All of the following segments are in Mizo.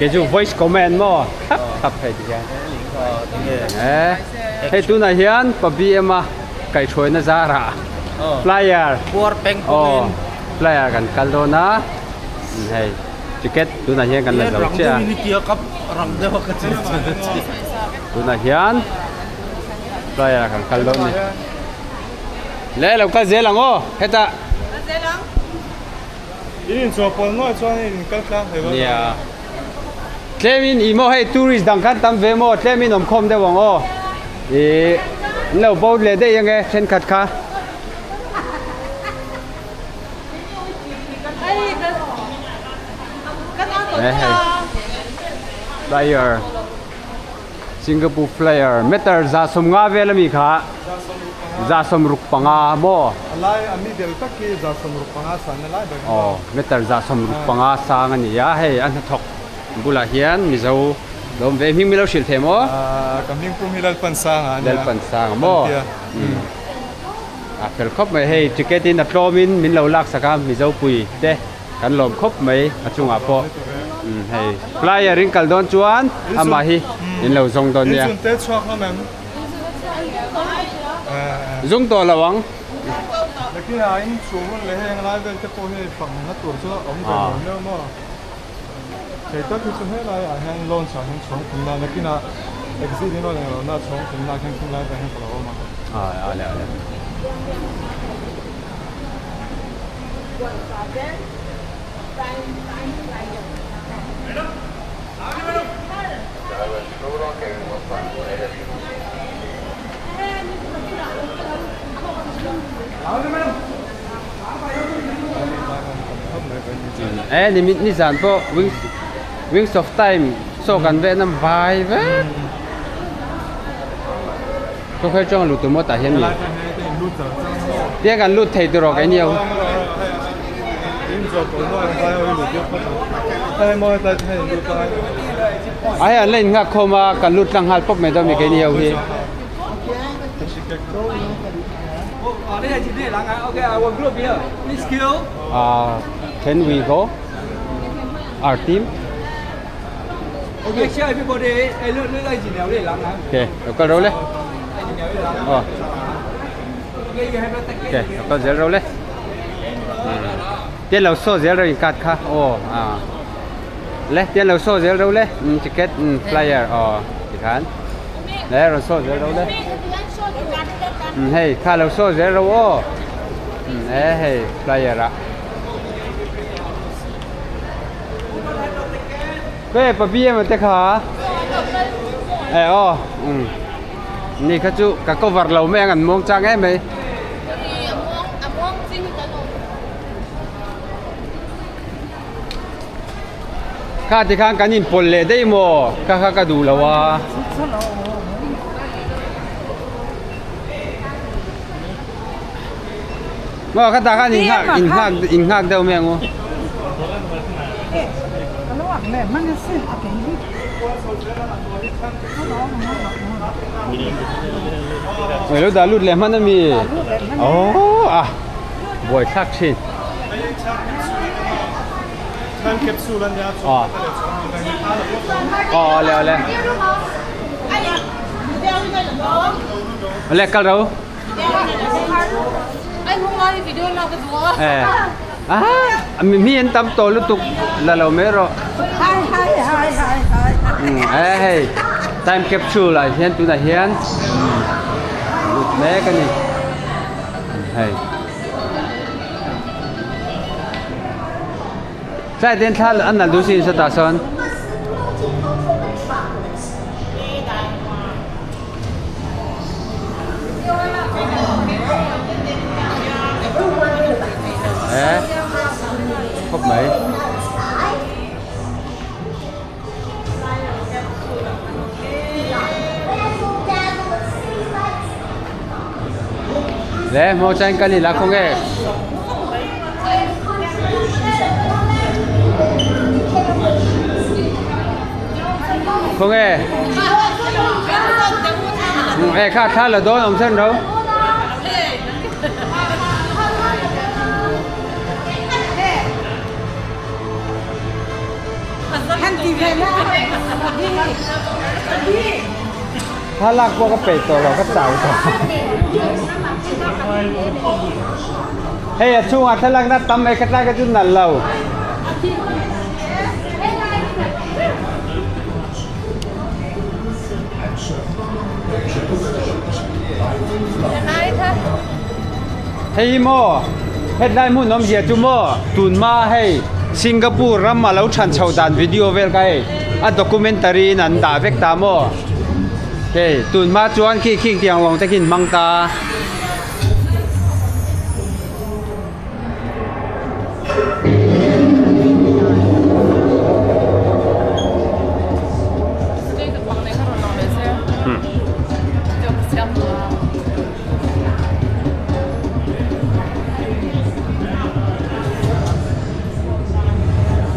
Kei chu voice command maw thlap thlap hei ti hian eh hei tunah hian pa BM a kaihhruaina zarah flyer aw flyer kan kal dawn a hei ticket tunah hian kan la zo chiah a tunah hian flyer kan kal dawn a ni le lo kal zel ang aw hetah. In inchawhpawlh nuai chuan in inkal tlang thei dawn Nia. Tlemin i maw hei tourist dang khan tam ve maw tlemin awm khawm deuh ang aw. I in lo bo leh daih ange thenkhat kha. He hei flyer Singapore flyer meter 150 vel ami kha. 165 maw? A lai a middle tak hi 165 sanna lai ber a ni. Aw, meter 165 sang a ni a, hei a hnathawk bulah hian Mizo lo awm ve hming mi lo hrilh thei maw? Ka hming pum hi Lalpansanga a nia. Lalpansanga maw? A fel khawp mai, hei ticket in a tlawm in min lo lak sak a Mizo pui te kan lawm khawp mai a chungah pawh hei flyer in kal dawn chuan amah hi in lo zawng dawn nia. In chhun te chhuak hlawm em? Zung tawh lo ang. Nakinah in chhung hun leh heng lai vel te pawh hi fangna tur chu a awm ve lo nia maw. Thei tak hi chu helai ah hian launch ah hian chhawng thum na nakinah exit in aw leh lo na chhawng thum na hian khum lai te hian ka lo awm ang. A le a le. E ni ni zan pawh wings wings of time saw kan veh na vai vek khawkhel chuan lut tur maw tah hian ni tia kan lut thei tur aw keini ho. A hei an la in nghak khawm a kan lut tlang nghal pawp mai dawn mi keini ho hi. Ah can we go our team Okay lo kal ro le aw okay lo kal zel ro le tian lo saw zel ro in card kha aw ah le tian lo saw zel ro le ticket flyer aw tikhan le rawn saw zel ro le hei kha lo saw zel ro aw e hei flyer ah Pe pa bia ma te kha e aw ni kha chu ka cover lo mai ang an muang chang em mai. Kha ti khan kan inpawlh leh daih maw kha kha ka duh lo a. Maw kha tah khan inghak inghak inghak deuh mai ang u. Ui lo dah lut leh hman ami aww a buai thlak thin. Aw awle awle awle kal ro. Eh mi an tam tawh lutuk la lo mai rawh. Eh hei time capsule ah hian tunah hian lut mek a ni hei. Tlai ten thla an nalh duh sin sawtah sawn. Eh khawp mai. Le hmaw chuan kan ila khaw nge. Khaw nge. E kha thla la dawn awm sen ro. Thlalak pawh ka peih tawh lo ka chau tawh. Hei a chhungah thlalakna tam mai kha tlai kha chu nalh lo. Hei hi maw hetlai hmun awmzia chu maw tunhma hei Singapore ram a lo than chho dan video vel kha hei a documentary in an dah vek ta maw hei tunhma chuan khi khing tiang lawng te khi an hmang ta.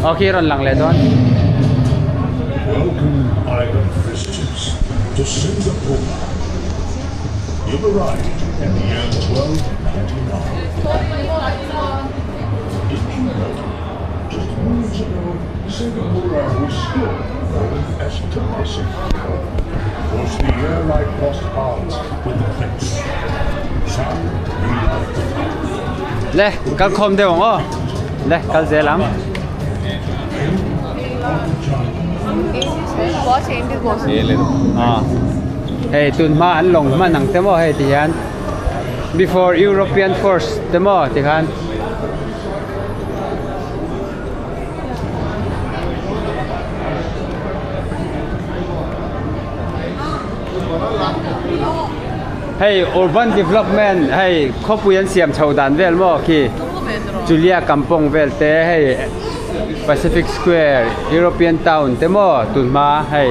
Aw khi rawn lang leh dawn. Welcome island visitors to Singapore. You've arrived in the year 1299. Did you know just moments ago Singapore was still known as Temasek? Was the year I crossed paths with the prince. Some we love the path. Le kal khawm deuh ang aw. Le kal zel ang. Hei tun hma an lawng hman ang te maw hei ti hian before European force te maw ti khan. Hei urban development hei khawpui an siam chho dan vel maw khi Chulia kampong vel te hei. Pacific Square, European Town te maw tun hma hei.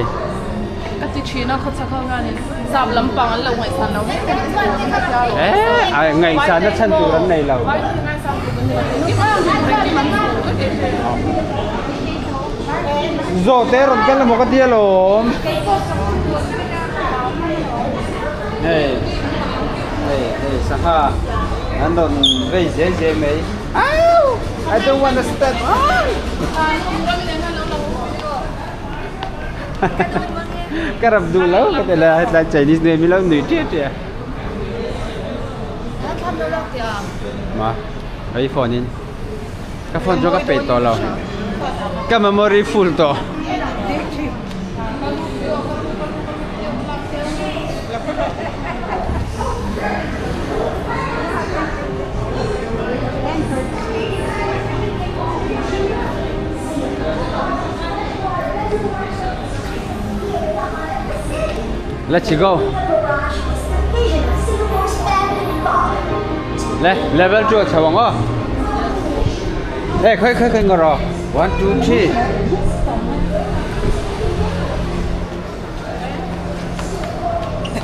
Ka ti thin a khawchhak ho hianin sap lampang an lo ngaihsan lo mai mai tur an ti a lawm. Eh, ngaihsan na chhan tur an nei lo. Zawhte rawn kal emaw ka ti alawm. Hei, hei, hei sangha an rawn vei zel zel mai. Au! I don't wanna step on! Ka rap duh lo ka ti la hetlai Chinese nui mi lo nui ṭiah ṭiah. Ma, i phone in. Ka phone chu ka peih tawh lo. Ka memory full tawh. Let's go. Le, level 2 chho ang aw. Ê, khơi khơi khơi ngồi rồi. 1 2 3.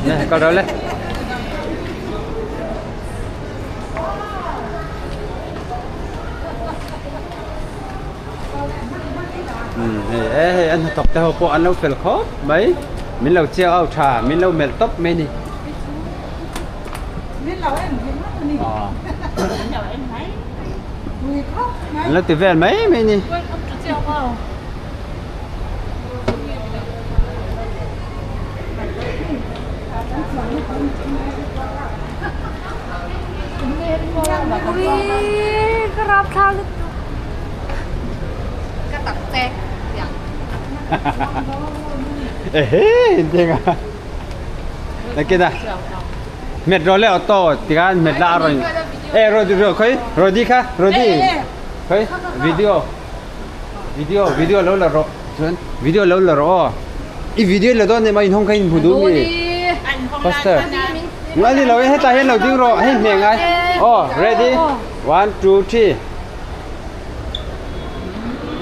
Nè, con đâu lên. Hei e hei an hnathawk te ho pawh an lo fel khawp mai min lo chiau au tha min lo melh tawp mai ni an lo ti vel mai mai ni. Ehe tiang a nakin a hmet rawh le auto tikhan hmet la a rawn e rodi khawi rodi kha rodi khawi video video video lo la rawh chuan video lo la rawh aw i video la dawn emaw inhawng kha in hmu duh mi faster ngai ni lo e hetlai hian lo ding rawh hei hmeh ngai aw ready 1 2 3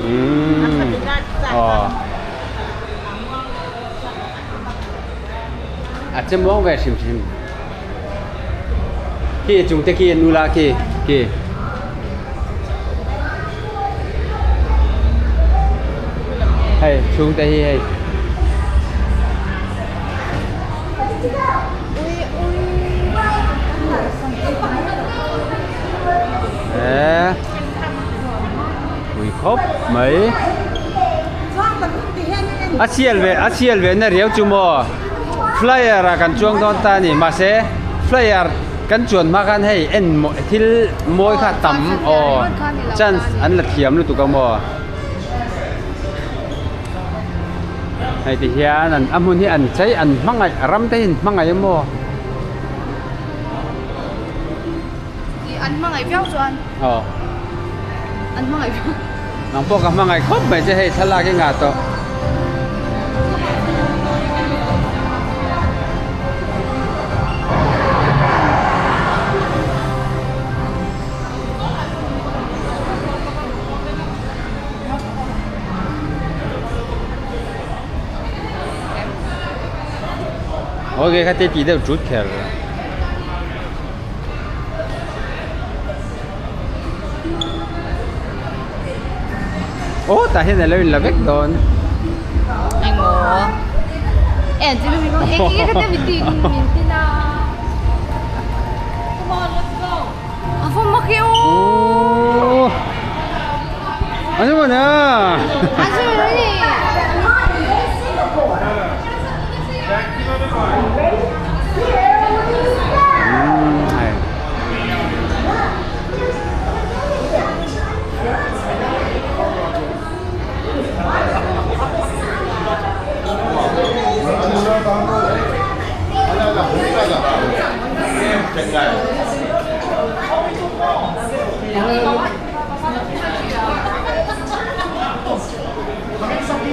umm aw a che muang ve hrim hrim khi chung te khi nula khi khi hei chhung te hi hei e pui khawp mai. A sial ve a sial ve na riau chu maw flyer ah kan chuang dawn ta a ni mahse flyer kan chuan hma khan hei en thil mawi kha a tam aw chance an la thiam lutuk a maw hei ti hian an a hmun hi an chei an hmangaih a ram te hi an hmangaih a maw. Ih an hmangaih viau chuan. Aw. An hmangaih viau. Nang pawh ka hmangaih khawp mai che hei thlalak i ngah tawh. Ok kha te ti deuh tut kher. Aw tah hian alo in la vek dawn. Engmaw? En chu min eng nge ka te min ti min tin a. Come on let's go. A va mak e aw. Ani mana. A chu ni.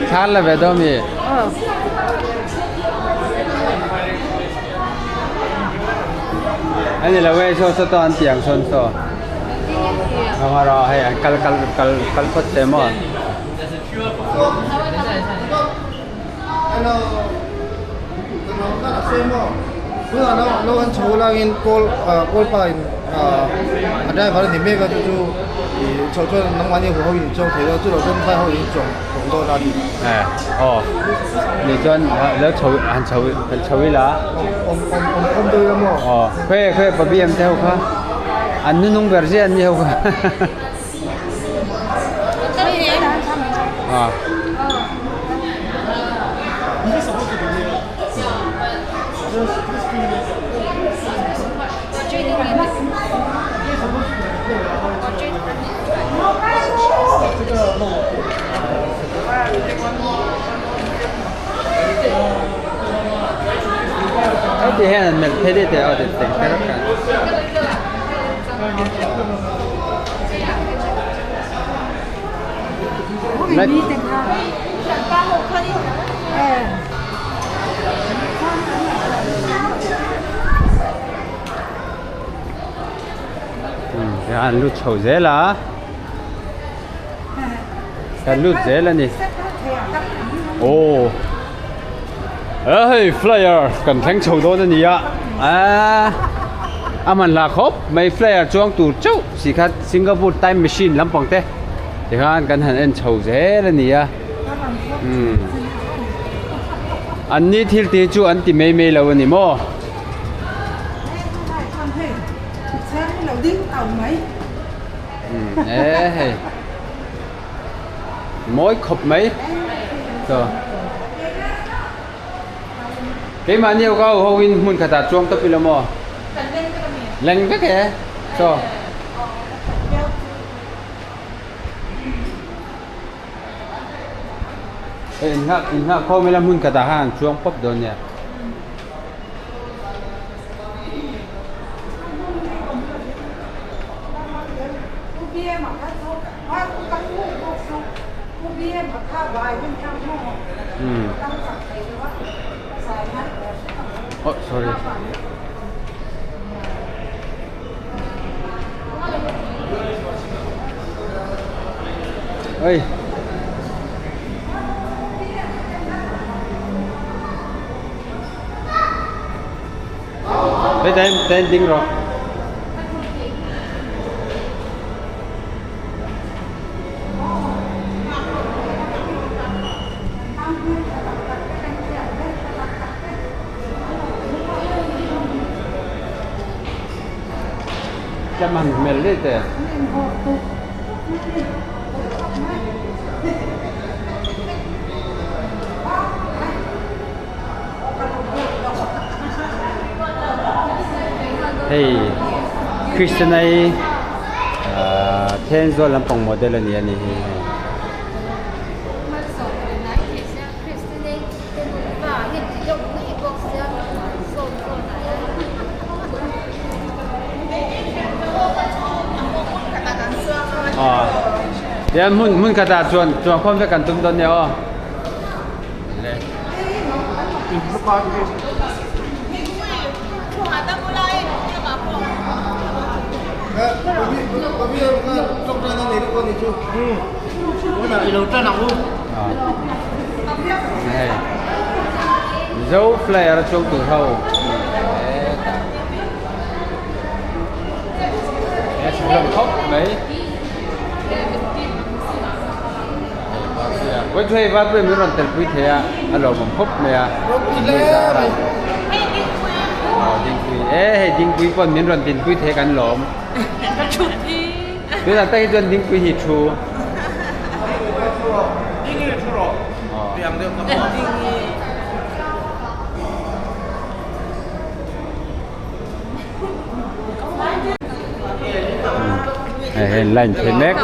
Thar la ve daw mi? Ani lo e saw saw to an tiang sawn saw. Ang ro hei an kal kal kal kal phawt te maw. Hello. Lo an chho langin kawl kawl pa in a driver a ni mek a chu chu ih chho chuan nangmahni hu ho in chuang thei a chu lo chuan vai ho in chuang chuang dawn a ni. Eh aw ni chuan lo chho han chho han chho ila awm awm awm awm deuh ila maw aw khawi khawi pabi am te ho kha an nu nung ber zia an ni ho kha ah. Heti hian an melh phei daih teh aw tih teh kher kha. An lut chho zel a kan lut zel a ni aw a hei flyer kan thleng chho dawn a ni a aaa a man hla khawp mai flyer chuang tur chauh si kha Singapore time machine lampang te tikhan kan han en chho zel a ni a umm an ni thil tih chu an ti mai mai lo a ni maw. Umm e hei mawi khawp mai chaw keimahni ho ka ho in hmun khatah chuang tawp ila maw leng vek e chaw. Hei in nghak in nghak khawm ila hmun khatah khan an chuang pawp dawn nia. Hmm. Oh, sorry. Oi. Hei ten ten ding rawh. Chăm hẳn mệt lên tè. Hei Christianai ahh Thenzawl lampang model a ni a ni hi hei. Aw tian hmun hmun khatah chuan chuan khawm vek kan tum dawn nia aw le. Hei Mizo flyer a chuang tur ho hetah he chhuk hlawm khawp mai Vawichhuai Valpuia min rawn telpui thei a a lawmawm khawp mai a aw dingpui e hei dingpui pawn min rawn dinpui thei kan lawm tunah tak hi chuan dingpui hi thu. Hei hei line phei mek.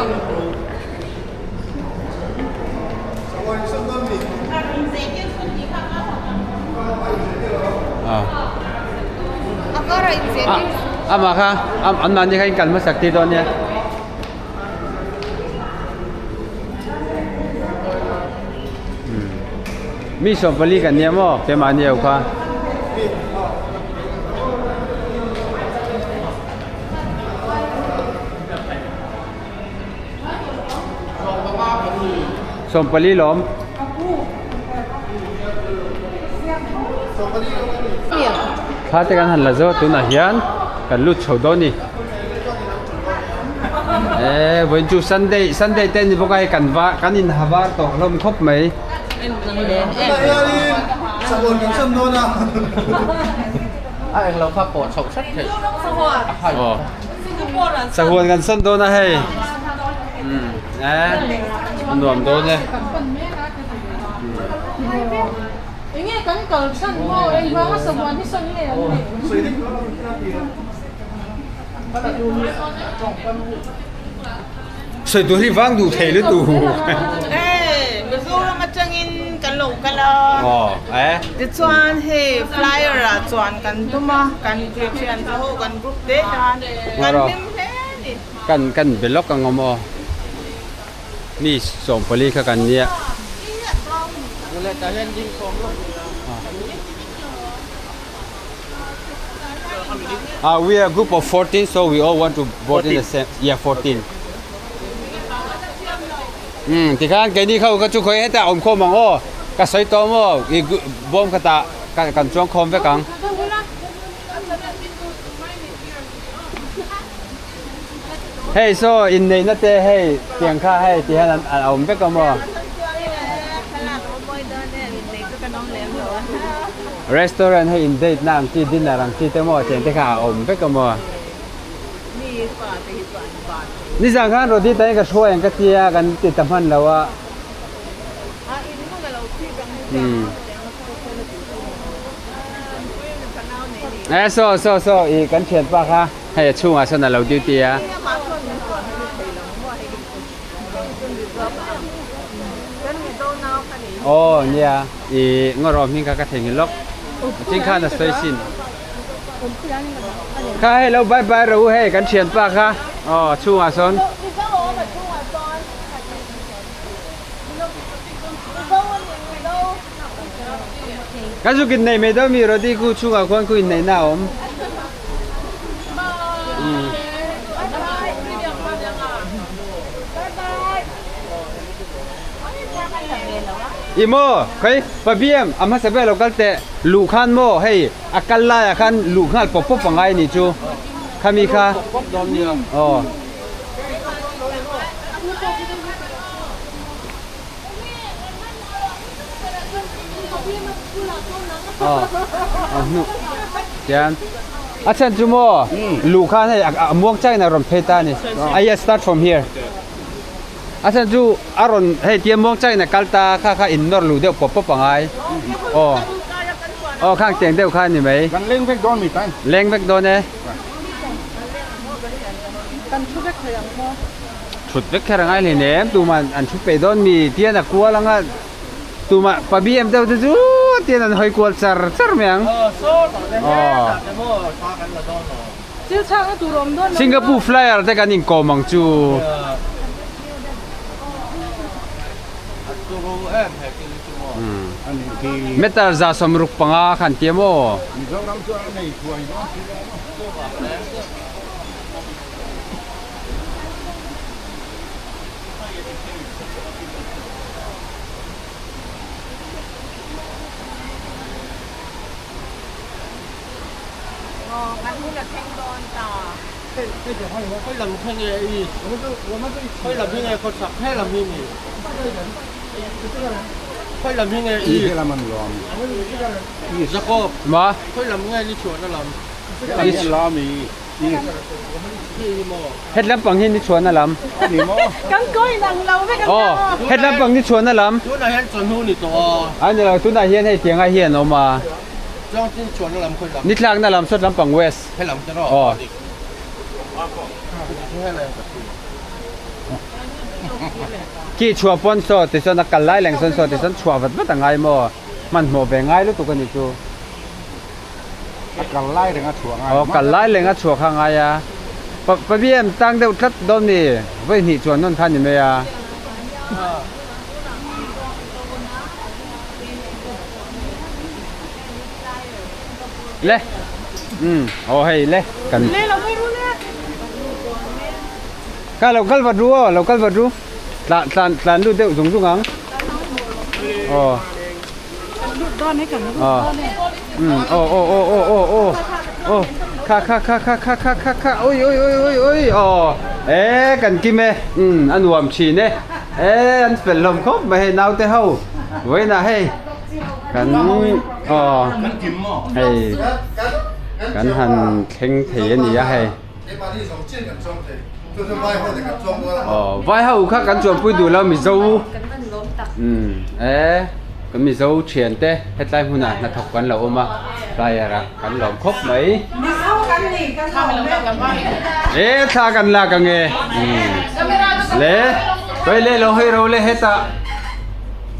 Amah kha anmahni kha in kal hmasak tir dawn nia. Mi 14 kan nia maw keimahni ho kha. 14 lawm. Thla te kan han la zo tunah hian kan lut chho dawn a ni. Eee vawiin chu Sunday Sunday te ni bawk a hei kan va kan in ha var tawh hlawm khawp mai. Aw sahuan kan sawn dawn a hei umm eee a nuam dawn e. Sawi tur hi vang duh thei lutuk. Hey, Mizoram atangin kan lo kal a. Aw, eh. Tichuan hei flyer ah chuan kan tum a, kan thian te ho kan group te hian kan hlim hle a ni. Kan kan be lawk ang awm aw. Mi 14 kha kan nia. Ah, we are a group of 14, so we all want to board in the same. Yeah, 14. Hmm, tikhan keini kho ka chu khoi heta awm khawm ang aw. Ka sawi tawh maw i bawm khatah kan kan chuang khawm vek ang. Hei saw inneihna te hei tiang kha hei ti hian an awm vek a maw. Restaurant hei in date na ang chi dinner ang chi te maw tiang te kha a awm vek a maw. Nizan khan Rodi ta in ka hruai ang ka tia kan ti ta hman lo a. Eh saw saw saw i kan thianpa kha hei a chhungah sawn a lo duty a. Aw nia i ngawrawm hming kha ka theihnghilh lawk a ching khan a sawi sin. Kha hei lo bye bye rawh u hei kan thianpa kha aw a chhungah sawn. Kan zuk innei mai dawn mi Rody khu chhungah khuan khu inneihna a awm. I maw khawi pa biam a hmasa ber lo kal teh luh khan maw hei a kal laiah khan luh nghal pawp pawp a ngai ni chu khami kha aw. Tian a chhan chu maw luh khan hei a muang changin a rawn phei ta a ni a yes start from here a chhan chu a rawn hei tia muang changin a kal ta kha kha in nawr luh deuh pawp pawp a ngai aw aw khang tiang deuh kha a ni mai leng vek dawn e. Kan thu vek thei ang maw? Thut vek kher a ngai hleinem, tuman an thu peih dawn mi tian a kual anga tumah pa BM deuh te chu tian an hawi kual char char mai ang. Aw. Thil chhakna tur a awm dawn lo. Singapore Flyer te kan inkawm ang chu. Meter 65 khan tia maw? Ma? Het lampang hi ni chhuahna lam. Aw, het lampang ni chhuahna lam. A ni lo, tunah hian hei tianga hian a awm a. Ni tlakna lam sawt lampang west. Aw. Khi chhuah pawn saw tichuan a kal lai leng sawn saw tichuan chhuah vat vat a ngai maw? Hmanhmawh ve ngai lutuk a ni chu. A kal lai reng a chhuah ngai. Aw kal lai reng a chhuah kha ngai a. Pa Pabiam tang deuh tlat dawn mi vawi hnih chuan nawn kha ni mai a. Le. Um aw hei le kan. Le lo mai ru le. Ka lo kal vat ru aw lo kal vat ru. Tlan tlan tlan lut deuh zung zung ang. Aw. Aw aw aw aw aw aw aw kha kha kha kha kha kha kha kha ui ui ui ui ui aw e kan kim e um a nuam thin e e an fel hlawm khawp mai hei naute ho vawiinah hei kan aw hei kan han thleng thei a ni a hei. Aw vai ho kha kan chuanpui duh lo mizo umm e kan mizo thian te hetlai hmunah hnathawk kan lo awm a flyer ah kan lawm khawp mai e thla kan lak ange umm le kawih leh lo hawi ro le hetah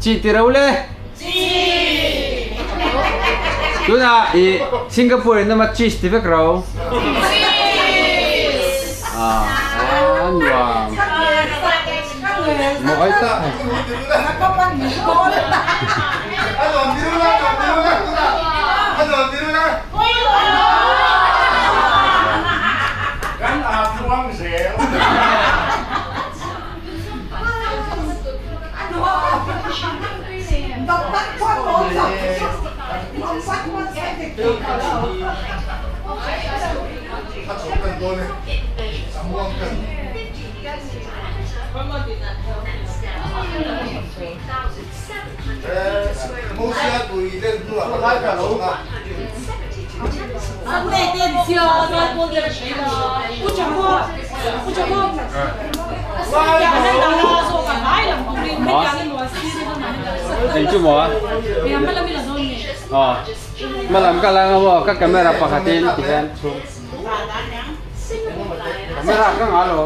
chi ti ro le. Tunah i Singapore in ama cheese ti vek ro. Cheese. Ah, nuam. Mo ai ta. Kan a tluang zel. Eng chu maw? Aw. Hmalam ka la nga maw? Ka camera pakhatin ti hian chhung. Camera ka ngah lo.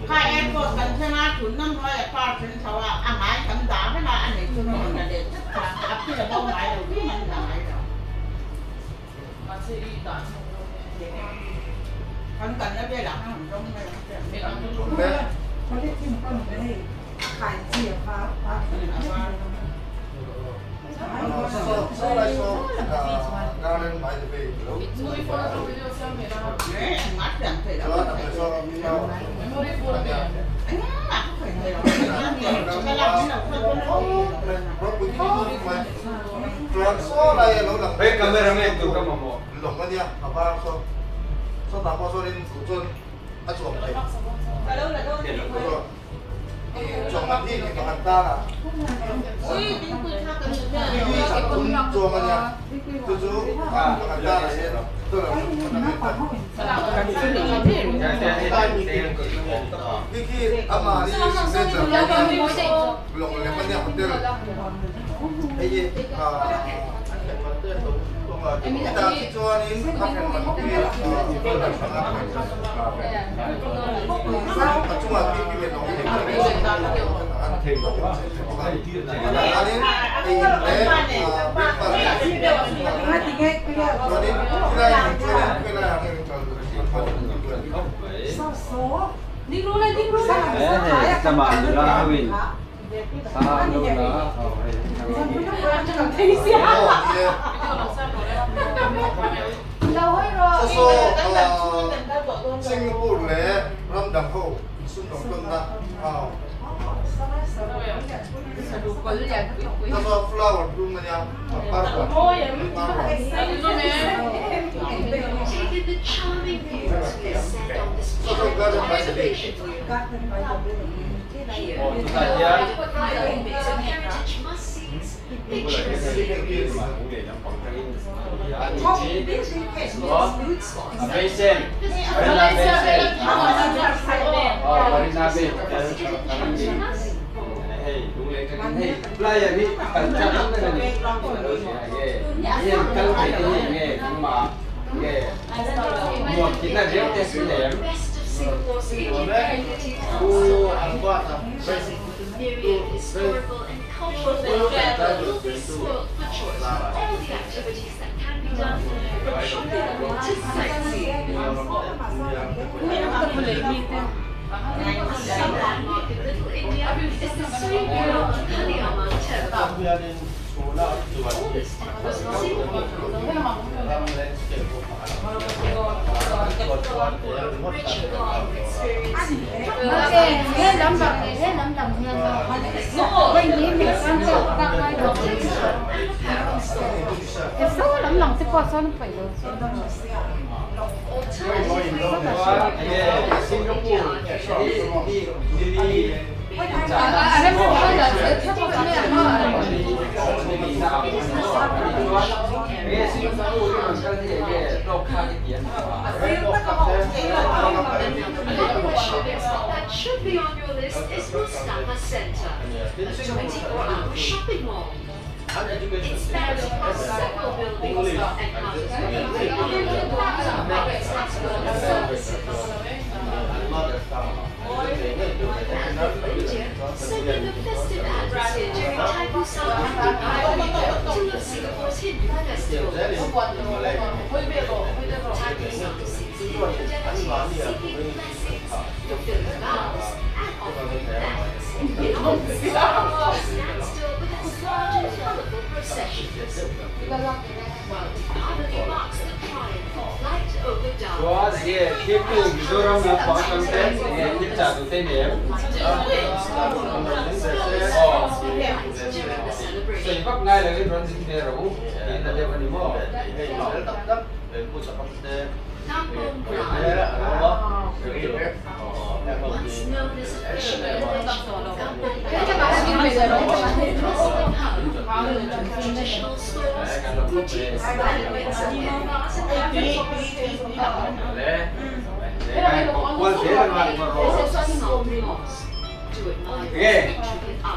Kha airport kan thleng a, tun na hnuaiah car then chho a, a ngai kan dah vek a, a nei chu rawn la leh tlat kha, a phil a bo ngai lo rim an la ngai lo. Kan kalna velah khan an rawng mai ang che. Hei cameraman tur ka mamawh. Singapore leh ram dang ho insumdawng tawnna flower bloom a nia pangpar huan Chuan enge thirtu Mizoram lampang atang ten enge thil chah duh te ni em? Aw. Sawi vak ngai lo in rawn zin ve rawh u tih na deuh a ni maw? Nge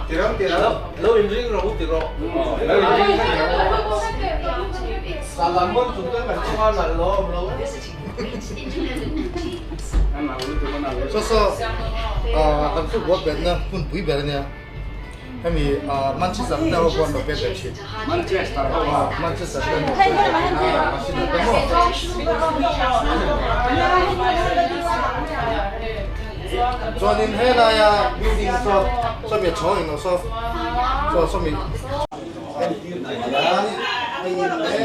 tiro tiro Lo in ring rawh u ti rawh. Lo in ring rawh u. Salam mon chung chuan kan chunga nalh lo a awm lo. Saw saw kan football petna hmunpui ber a nia. Hemi Manchester te ho pawh an lo pet ve thin. Manchester ho a. Manchester te an lo pet ve thin a machine te maw. Chuanin helaia building saw sawmi a chhawng englo saw saw sawmi entir tur hian hei in leh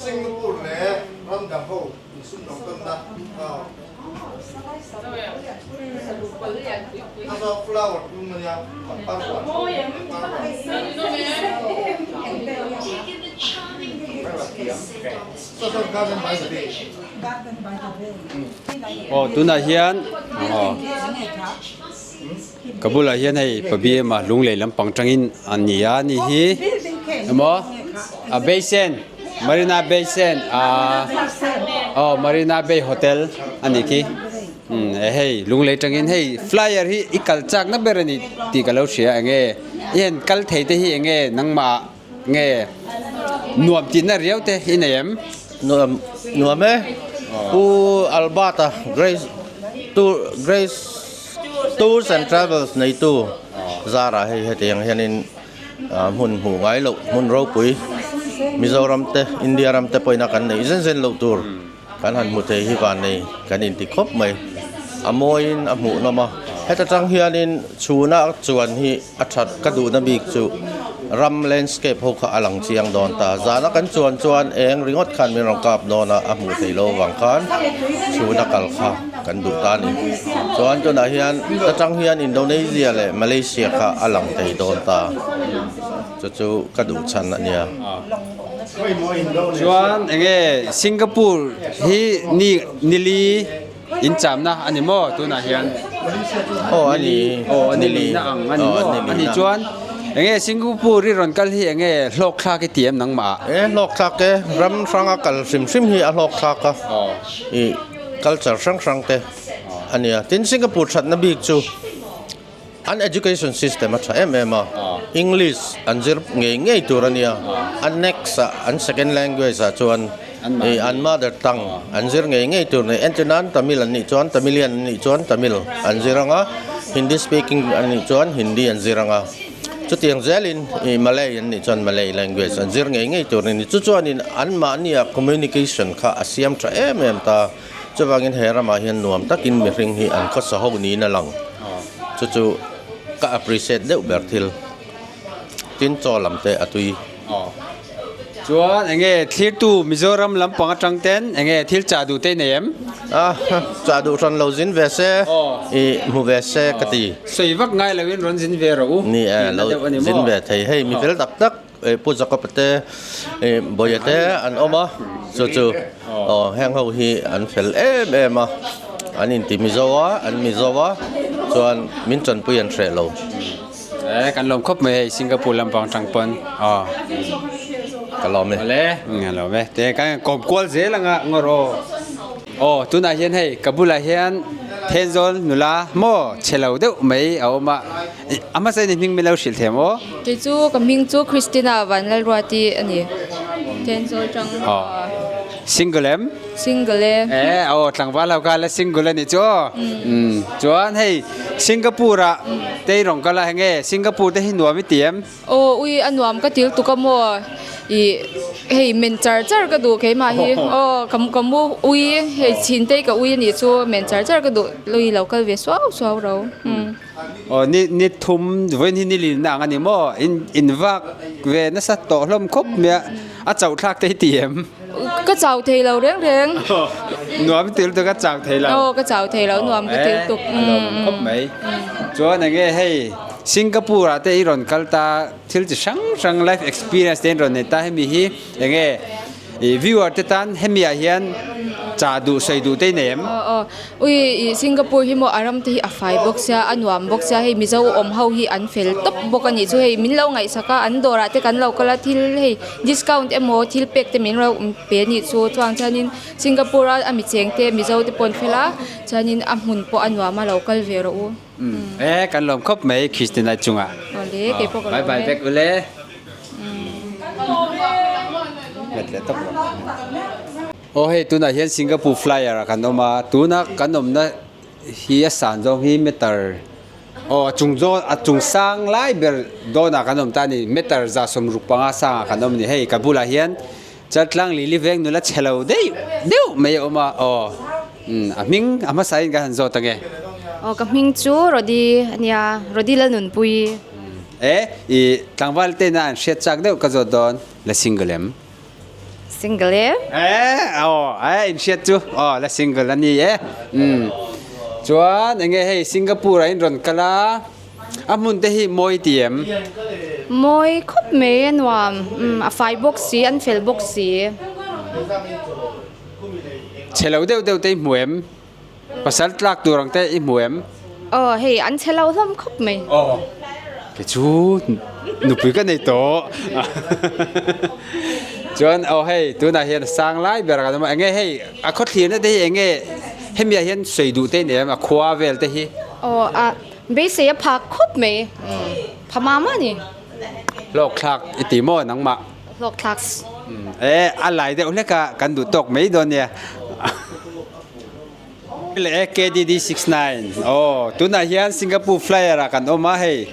Singapore leh ram dang ho insumdawng tawnna a saw flower tum a nia pangpar huan pangpar huan. Saw saw garden by the bay. Aw tunah hian aw ka bulah hian hei Pabiema lunglei lampang tangin a ni a ni hi emaw a Bay Sand Marina Bay Sand ah aw Marina Bay Hotel a nih khi umm hei lunglei tangin hei flyer hi i kal chak na ber a ni tih ka lo hria eng nge i han kal thei te hi eng nge nangmah Nge nuam tihna riau te i nei em? Nuam nuam e. Pu Albert-a Grace Tour Grace Tours and Travels neitu zarah hei hetiang hianin hmun hmuh ngai loh hmun ropui Mizoram te India ram te pawhin a kan neih zen zen loh tur kan han hmu thei hi van nei kan inti khawp mai. A mawiin a hmuhnawm a, heta tang hianin chhuna chuan hi a that ka duhna bik chu ram landscape ho kha a lang chiang dawn ta. Zana kan chuan chuan eng ringawt khan min rawn kap dawn a, a hmuh theih loh avang khan chhuna kal kha kan duh ta a ni. Chuan tunah hian ta tang hian Indonesia leh Malaysia kha a lang thei dawn ta, chu chu ka duh chhan a nia. Chuan enge Singapore hi ni nili in chamna a ni maw tunah hian? Aw a ni. Aw a nili na ang a ni maw? A ni chuan enge Singapore i rawn kal hi enge hlawk thlak i ti em nangmah ah? E hlawk thlak e, ram hranga kal hrim hrim hi a hlawk thlak a, i culture hrang hrang te a nia. Tin Singapore thatna bik chu An education system a tha em em a, English an zir ngei ngei tur a nia, a next ah an second language ah chuan ih an mother tongue an zir ngei ngei tur a ni. Entir nan Tamil an nih chuan Tamilian an nih chuan Tamil an zir ang a, Hindi speaking an nih chuan Hindi an zir ang a, chutiang zelin ih Malay an nih chuan Malay language an zir ngei ngei tur a ni. Chu chuanin anmahnia communication kha a siam tha em em ta. Chuvangin he ramah hian nuam takin mihring hi an khawsa ho niin a lang. Chu chu ka appreciate deuh ber thil. Tin chaw lam te a tui. Chuan enge thlirtu Mizoram lampang atang ten enge thil chah duh te i nei em? A, chah duh hran lo zin ve se, i hmu ve se ka ti. Sawi vak ngai loin rawn zin ve rawh u. Ni e, lo zin ve thei. Hei mi fel tak tak. Pu Jacob-a te Bawia te an awm a chu chu aw heng ho hi an fel em em a an inti mizo a an mizo a chuan min tanpui an hreh lo. E kan lawm khawp mai hei Singapore lampang tang pawn aw ka lawm e. Awle ka lawm e te kan kawm kual zel anga ngawr aw. Aw tunah hian hei ka bulah hian Thenzawl nula maw chhe lo deuh mai a awm a. A hmasa in i hming min lo hrilh thei maw? Kei chu ka hming chu Christina Vanlalruati a ni. Thenzawl tang Aw. Single em? Single e. E aw tlangval ho kha la single a nih chu aw. Umm chuan hei Singapore ah te i rawn kal a heng e Singapore te hi nuam i ti em? Aw ui a nuam ka til tuk a maw ih hei men char char ka duh keimah hi aw ka ka mu ui hei chhin te hi ka ui a nih chu men char char ka duh lui lo kal ve suau suau ro umm. Aw ni ni thum vawiin hi ni lin na ang a ni maw in in vak ve nasa tawh hlawm khawp mai a a chauh thlak te hi ti em? Ka chau thei lo reng reng. Nuam til tuk a chau thei lo. Aw ka chau thei lo nuam ka til tuk. A lawm khawp mai. Chuan enge hei Singapore ah te i rawn kal ta thil chi hrang hrang life experience te in rawn nei ta hemi hi enge. I viewer te tan hemi ah hian chah duh sawi duh te i nei em? Aw aw ui ih Singapore hi maw a ram te hi a fai bawk sia a nuam bawk sia hei Mizo awm ho hi an fel tawp bawk a nih chu hei min lo ngaihsak a an dawrah te kan lo kal a thil hei discount emaw thil pek te min lo pe a nih chu chuang chuanin Singapore a a mi cheng te Mizo te pawh an fel a chuanin a hmun pawh a nuam a lo kal ve rawh u. E kan lawm khawp mai Christina chungah. Awle kei pawh ka lawm e. Bye bye vek ule. Let leh tawp lo. Aw hei tunah hian Singapore flyer ah kan awm a tuna kan awmna hi a san zawng hi meter aw a chung zawn a chung sang lai ber dawnah kan awm ta a ni meter 165 sangah kan awm a ni hei ka bulah hian Chaltlang Lili veng nula chhe lo deuh deuh mai a awm a aw umm a hming a hmasa in ka han zawt ange. Aw ka hming chu Rody a nia Rody Lalnunpui. E i tlangval tena an hriat chak deuh ka zawt dawn la single em? Single em? E aw e in hriat chu aw la single a ni e umm chuan enge hei Singapore ah in rawn kal a. A hmun te hi mawi ti em? Mawi khawp mai a nuam, a fai bawk si, an fel bawk si. Chhe lo deuh deuh te i hmu em? Pasal tlak tur ang te i hmu em? Aw hei an chhe lo hlawm khawp mai. Aw kei chu nupui ka nei tawh. Chuan aw hei tunah hian a sang lai ber a kan awm a, enge hei a khawthlirna te hi enge hemi ah hian sawi duh te i nei em a khua vel te hi? Aw a. Beisei a phak khawp mai, pha mah mah a ni. Hlawk thlak i ti maw nangmah? Hlawk thlak. E, a lai deuh hlek a, kan duh tawk mai dawn nia. Leh KDD 69 aw tunah hian Singapore Flyer ah kan awm a hei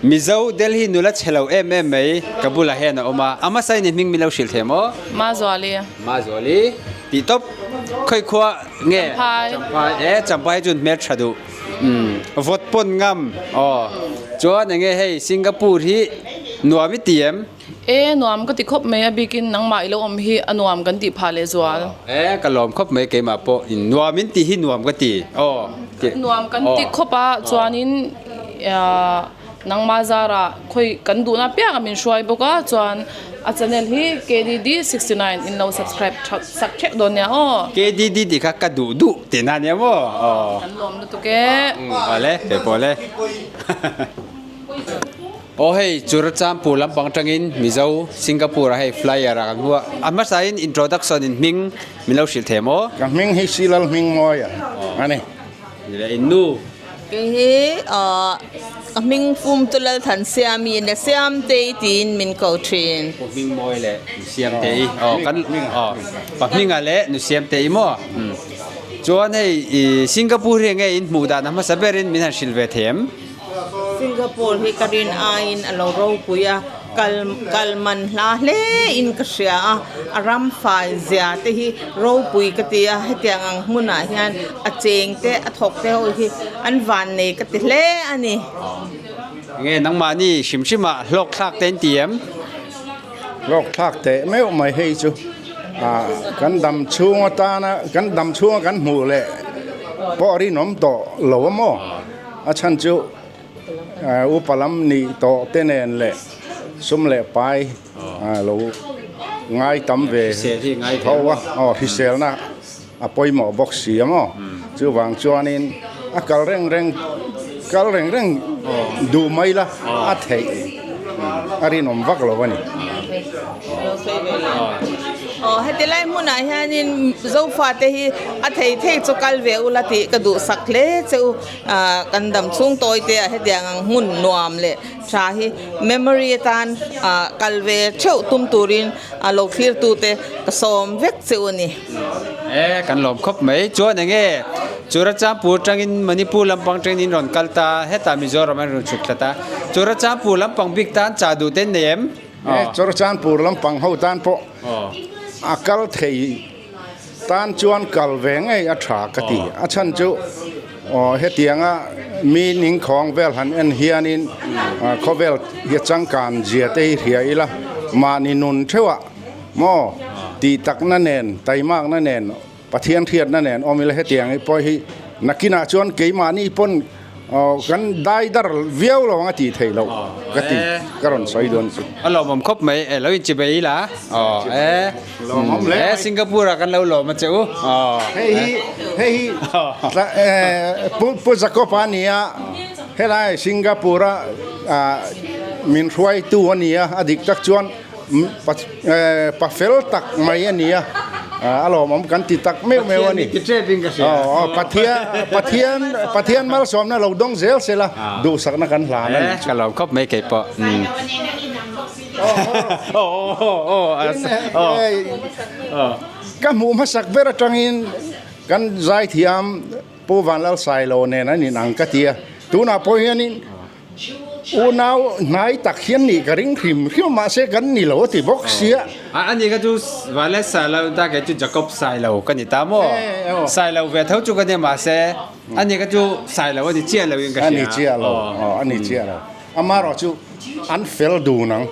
Mizo Delhi nula chhe lo em em mai ka bulah hian a awm a, a hmasa in i hming min lo hrilh thei maw? Mazuali. Mazuali tih tawp khawi khua nge? Champhai. Champhai e Champhai hi chuan hmeltha duh. Umm vawt pawn ngam aw chuan enge hei Singapore hi nuam i ti em? E nuam ka ti khawp mai a bikin nangmah i lo awm hi a nuam kan tih phah leh zual. E ka lawm khawp mai keimah pawh in nuam in tih hi nuam ka ti aw. Nuam kan ti khawp a chuanin Nangmah zarah khawi kan duhna piangah min hruai bawk a, chuan a channel hi KDD 69 in lo subscribe tha sak theuh dawn nia aw. KDD tih kha ka duh duh tih na nia maw aw. Kan lawm lutuk e. Awle kei pawh le. Aw hei Churachandpur lampang atangin Mizo Singapore ah hei flyer ah kan hmu a, a hmasa in introduction in hming min lo hrilh thei maw? Ka hming hi Silal Hmingmawia a ni. Ni le in nu. Kei hi ka hming fum chu Lalthansiami a ni, Siamtei tiin min ko thin. Pu Hmingmawi leh Nu Siamtei aw kan aw Pa Hminga leh Nu Siamtei maw chuan hei i Singapore hi enge in hmuh dan a hmasa berin min han hrilh ve thei em? Singapore hi ka rin aiin a lo ropui a, kal kal man hla hle in ka hria a, a ram fai zia te hi ropui ka ti a, hetiang ang hmunah hian a cheng te a thawk te ho hi an van nei ka ti hle a ni. Nge nangmahni hrim hrim ah hlawk thlak te an ti em? Hlawk thlak teh meuh mai hei chu ah kan dam chhung atana kan dam chhunga kan hmuh leh pawh rinawm tawh lo a maw? A chhan chu upa lam nih tawh te nen leh sum leh pai lo ngai tam ve tho a, aw hriselna a pawimawh bawk si a maw? Chuvang chuanin a kal reng reng kal reng reng duh mai la a theih a rinawm vak lo a ni. Aw heti lai hmunah hianin Zofate hi a thei thei chu kal ve ula tih ka duhsak hle che u. Ah kan dam chhung tawi te ah hetiang ang hmun nuam leh tha hi memory atan ah kal ve theuh tum turin a lo thlir tu te ka sawm vek che u a ni. E kan lawm khawp mai chuan enge Churachandpur tangin Manipur lampang tangin in rawn kal ta hetah Mizoram an rawn chhuk thla ta Churachandpur lampang bik tan chah duh te an nei em? E Churachandpur lampang ho tan pawh a kal thei Tan chuan kal ve ngei a tha ka ti. A chhan chu aw hetianga mi ningkhawng vel han en hianin khawvel hi changkan zia te hi hria ila mahni nun theuhah maw tih takna nen taimakna nen Pathian hriatna nen awm ila hetiang hi pawh hi nakinah chuan keimahni pawn. Kan dai dar viau lo ang a tih theih loh ka ti, ka rawn sawi dawn chu. A lawmawm khawp mai e, lo inchi bei ila aw e, Lawmawm hle mai. Singapore ah kan lo lawm a che u aw. Hei hi hei hi Pu Pu Jacob a ni a, helai Singapore a min hruaitu a ni a, a dik tak chuan Pa fel tak mai a ni a, a lawmawm kan ti tak meuh meuh a ni. Pathian Pathian malsawmna lo dawng zel se la, duhsakna kan hlan a ni. Ka lawm khawp mai kei pawh. Ka hmuh hmasak ber atangin kan zaithiam Pu Vanlalsailo nen an inang ka ti a, tunah pawh hianin Unau hnai tak hian nih ka ring hrim hrim a, mahse kan ni lo a ti bawk sia. A ni kha chu Violet Sailo ta kei chu Jacob Sailo ka ni ta maw? Sailo ve tho chu ka nia mahse a ni kha chu Sailo a ni chiah lo in ka hria. A ni chiah lo, a ni chiah lo. Amaherawh chu an fel dun ang.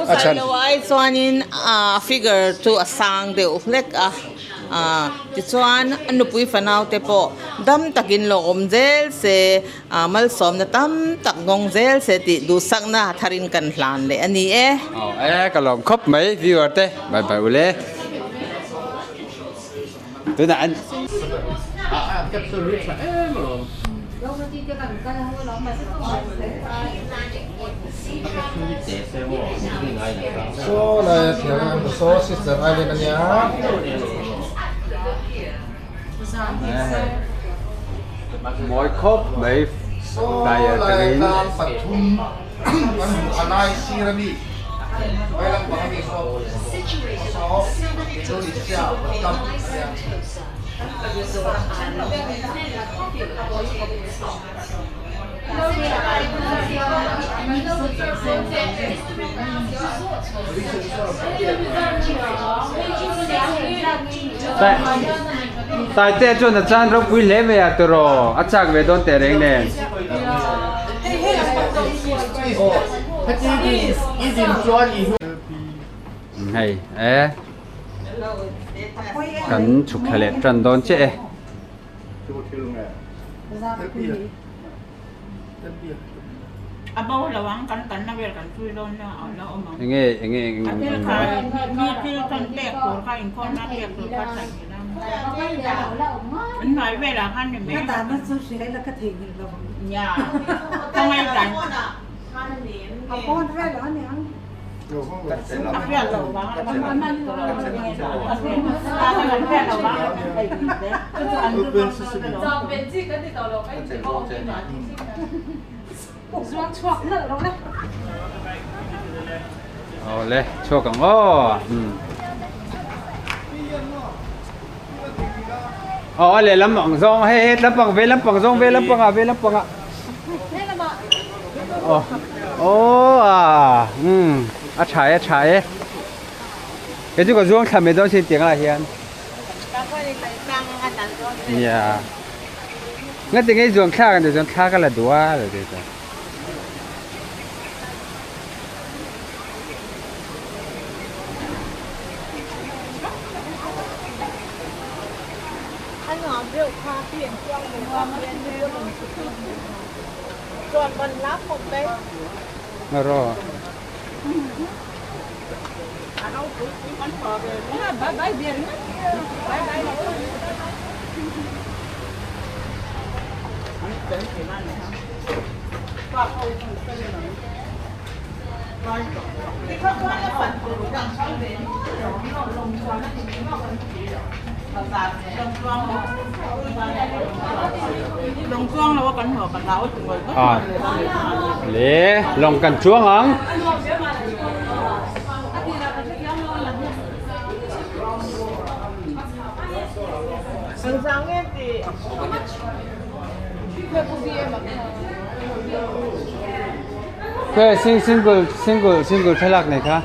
A Sailo ai chuanin a figure chu a sang deuh hlek a. Tichuan a nupui fanau te pawh dam takin lo awm zel se. Malsawmna tam tak nghawng zel se tih duhsakna tharin kan hlan leh a ni e. Aw e ka lawm khawp mai viewer te bye bye ule tunah an Saw lai a thiam a saw sister island a nia. Mawi khawp mai flyer tangin. Taite chuan a chan ropui hle mai a tawraw a chak ve dawn teh reng nen. Hei e kan chhuk thla leh tan dawn chiah e. Enge enge enge Awle chhuak ang aw Aw a lehlam ang zawng hei hei lampang ve lampang zawng ve lampang ah ve lampang ah Aw aw a umm a tha e a tha e kei chu ka zuang thla mai dawn sin tiang ah hian nia nga ti ngei zuang thla kan ti chuan thla ka la duh a lo ti chuan. Ro. À, le lawng kan chuang ang. Single single single thlalak nei kha.